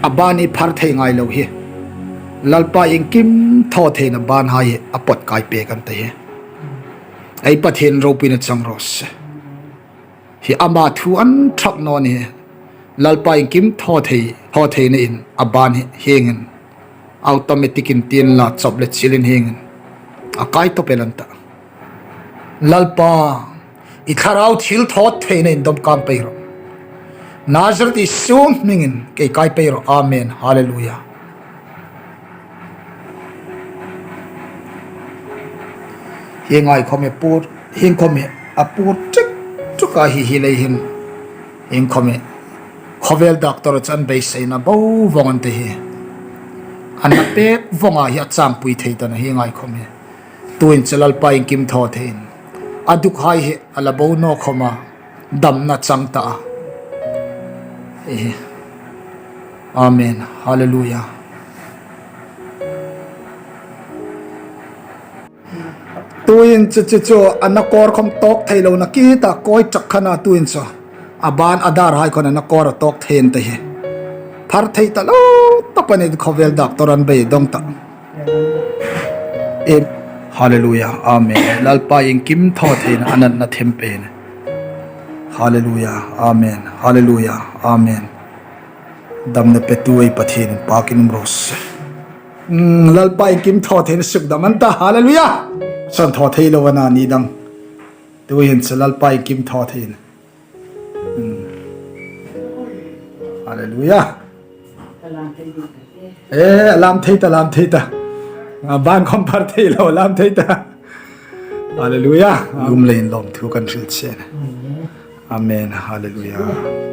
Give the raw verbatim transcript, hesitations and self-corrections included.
A ban hi phar thei ngai lo hi. Lalpa iengkim thaw theiin a ban hai hi a pawt kai pek an ta hi. Ei Pathien ropuina chang raw se. Hi ama thu an thak naw ni. Lalpa iengkim thaw thei, thaw theina in a ban hi hieng hin. Automatic in ti inla chawp le chilin hieng hin. A kai tawp el an ta. Lalpa, i thlarau thilthawtheinain dawm kang pei rawh. Nazareth Isu hmingin kei kai pei rawh. Amen. Hallelujah. Hi ngai khom hi pur, hi khom hi a pur tuk tuk a hi hi lei hin. Hi khom hi khawvel doctor chan beiseina bo vawng an ti hi. An na pek vawng a hi a changpui thei ta naw hi ngai khom hi. Tuhin chu Lalpa iengkim thaw theiin a duk hai hi a la bo naw khom a, damna chang ta a. Hi hi. Amen. Hallelujah. Tuhin chu, chu, chu, a na kawr khom tawk thei lo na ki ta, kawi tak khan a tuhin chu. A ban a dar hai khom a na kawr a tawk thei an ti hi. Phar thei ta lo, ta pa ni khawvel doctor an bei dawng ta. Em, hallelujah, amen. Lalpa iengkim thaw theiin a natna them pei a nih. Hallelujah, amen. Hallelujah, amen. Damna petu ei Pathien inpakin um raw se. Mm, Lalpa iengkim thaw theiin suk dam an ta. Hallelujah. San thaw thei lo a na ni dang. Tuhin chu Lalpa iengkim thaw theiin. Mm. Hallelujah. Eh, a lam thei ta, lam thei ta. A ban khom phar thei lo, lam thei ta. Hallelujah. Lum leiin lawmthu kan hril che a nih. Amen. Hallelujah.